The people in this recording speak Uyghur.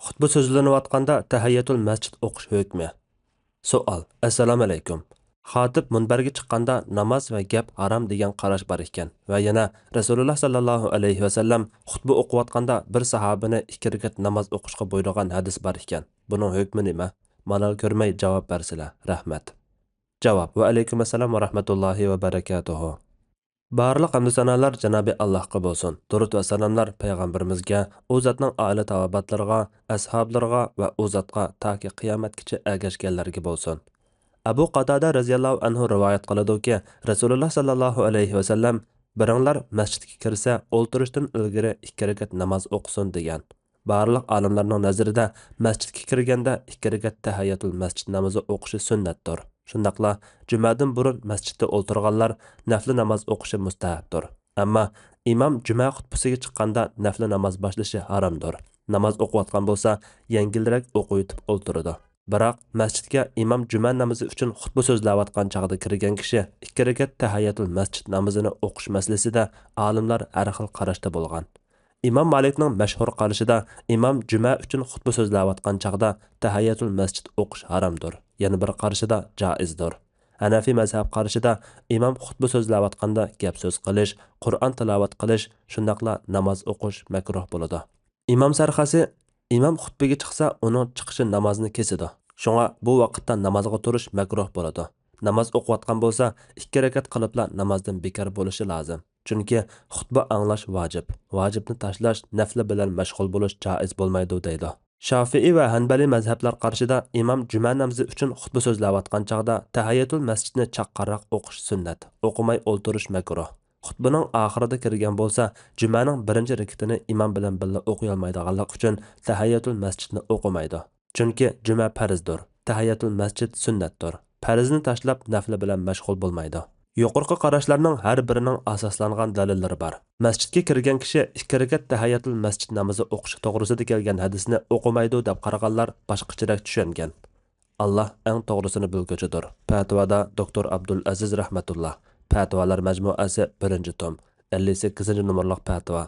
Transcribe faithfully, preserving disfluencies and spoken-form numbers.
خۇتبە سۆزلىنىۋاتقاندا تەھىيەتۇل مەسچىت ئوقۇش ھۆكمى. سوئال. ئەسسالامۇئەلەيكۇم. خاتىپ مۇنبەرگە چىققاندا ناماز ۋە گەپ ھارام دېگەن قاراش بار ئىكەن ۋە يەنە رەسۇلۇللا ساللاللاھۇ ئەلەيھى ۋەسەللەم خۇتبە ئوقۇۋاتقاندا بىر ساھابىنى ئىككى رەكەت ناماز ئوقۇشقا بۇيرۇغان ھەدىس بار ئىكەن. بۇنىڭ ھۆكمى نېمە؟ مالال كۆرمەي جاۋاب بەرسىلە. رەھمەت. جاۋاب. ۋەئەلەيكۇم ئەسسالام ۋە رەھمەتۇللاھى ۋە بەرەكاتۇھۇ. بارلىق ھەمدۇ سانالار جانابى ئاللاھقا بولسۇن. دۇرۇت ۋە سالاملار پەيغەمبىرىمىزگە، ئۇ زاتنىڭ ئائىلە تاۋابىئاتلىرىغا، ئەسھابلىرىغا ۋە ئۇ زاتقا تاكى قىيامەتكىچە ئەگەشكەنلەرگە بولسۇن. ئەبۇ قاتادە رەزىياللاھۇ ئەنھۇ رىۋايەت قىلىدۇكى، رەسۇلۇللا ساللاللاھۇ ئەلەيھى ۋەسەللەم، بىرىڭلار مەسچىتكە كىرسە، ئولتۇرۇشتىن ئىلگىرى ئىككى رەكەت ناماز ئوقۇسۇن، دېگەن. بارلىق ئالىملارنىڭ نەزىرىدە، مەسچىتكە كىرگەندە ئىككى رەكەت تەھەييەتۇل مەسچىت نامىزى ئوقۇشى سۈننەتتۇر. شۇنداقلا جۈمەدىن بۇرۇن مەسچىتتە ئولتۇرغانلار نەپلى ناماز ئوقۇشى مۇستەھەبتۇر. ئەمما ئىمام جۈمە خۇتبىسىگە چىققاندا نەپلى ناماز باشلىشى ھارامدۇر. ناماز ئوقۇۋاتقان بولسا، يەڭگىلرەك ئوقۇۋېتىپ ئولتۇرىدۇ. بىراق، مەسچىتكە ئىمام جۈمە نامىزى ئۈچۈن خۇتبە سۆزلەۋاتقان چاغدا كىرگەن كىشى ئىككى رەكەت تەھەييەتۇل مەسچىت نامىزىنى ئوقۇش مەسىلىسىدە ئالىملار ھەر خىل قاراشتا بولغان. ئىمام مالىكنىڭ مەشھۇر قارىشىدا، ئىمام جۈمە ئۈچۈن خۇتبە سۆزلەۋاتقان چاغدا تەھەييەتۇل مەسچىت ئوقۇش ھارامدۇر. يەنە بىر قارىشىدا جائىزدۇر. ھەنەفىي مەزھەپ قارىشىدا، ئىمام خۇتبە سۆزلەۋاتقاندا گەپ سۆز قىلىش، قۇرئان تىلاۋەت قىلىش، شۇنداقلا ناماز ئوقۇش مەكرۇھ بولىدۇ. ئىمام سەرخاسى، ئىمام خۇتبىگە چىقسا، ئۇنىڭ چىقىشى نامازنى كېسىدۇ. شۇڭا بۇ ۋاقىتتا نامازغا تۇرۇش مەكرۇھ بولىدۇ. ناماز ئوقۇۋاتقان بولسا، ئىككى رەكەت قىلىپلا نامازدىن بىكار بولۇشى لازىم. چۈنكى خۇتبە ئاڭلاش ۋاجىپ. ۋاجىپنى تاشلاش، نەفلى بىلەن مەشغۇل بولۇش جائىز بولمايدۇ، دەيدۇ. شافىئىي ۋە ھەنبەلىي مەزھەپلەر قارىشىدا، ئىمام جۈمە نامىزى ئۈچۈن خۇتبە سۆزلەۋاتقان چاغدا تەھەييەتۇل مەسچىتنى چاققانراق ئوقۇش سۈننەت، ئوقۇماي ئولتۇرۇش مەكرۇھ. خۇتبىنىڭ ئاخىرىدا كىرگەن بولسا، جۈمەنىڭ بىرىنچى رېكىتىنى ئىمام بىلەن بىللە ئوقۇيالمايدىغانلىقى ئۈچۈن تەھەييەتۇل مەسچىتنى ئوقۇمايدۇ. چۈنكى جۈمە پەرزدۇر، تەھىيەتۇل مەسچىت سۈننەتتۇر. پەرزنى تاشلاپ، نەفلى بىلەن مەشغۇل بولمايدۇ. يۇقىرىقى قاراشلارنىڭ ھەر بىرىنىڭ ئاساسلانغان دەلىللىرى بار. مەسچىتكە كىرگەن كىشى ئىككى رەكەت تەھەييەتۇل مەسچىت نامىزى ئوقۇش توغرىسىدا كەلگەن ھەدىسنى ئوقۇمايدۇ دەپ قارىغانلار باشقىچىرەك چۈشەنگەن. ئاللا ئەڭ توغرىسىنى بىلگۈچىدۇر. پەتىۋادا دوكتور ئابدۇل ئەزىز رەھمەتۇللا. پەتىۋالار مەجمۇئەسى، بىرىنچى توم، ئەللىك سەككىزىنچى نومۇرلۇق پەتىۋا.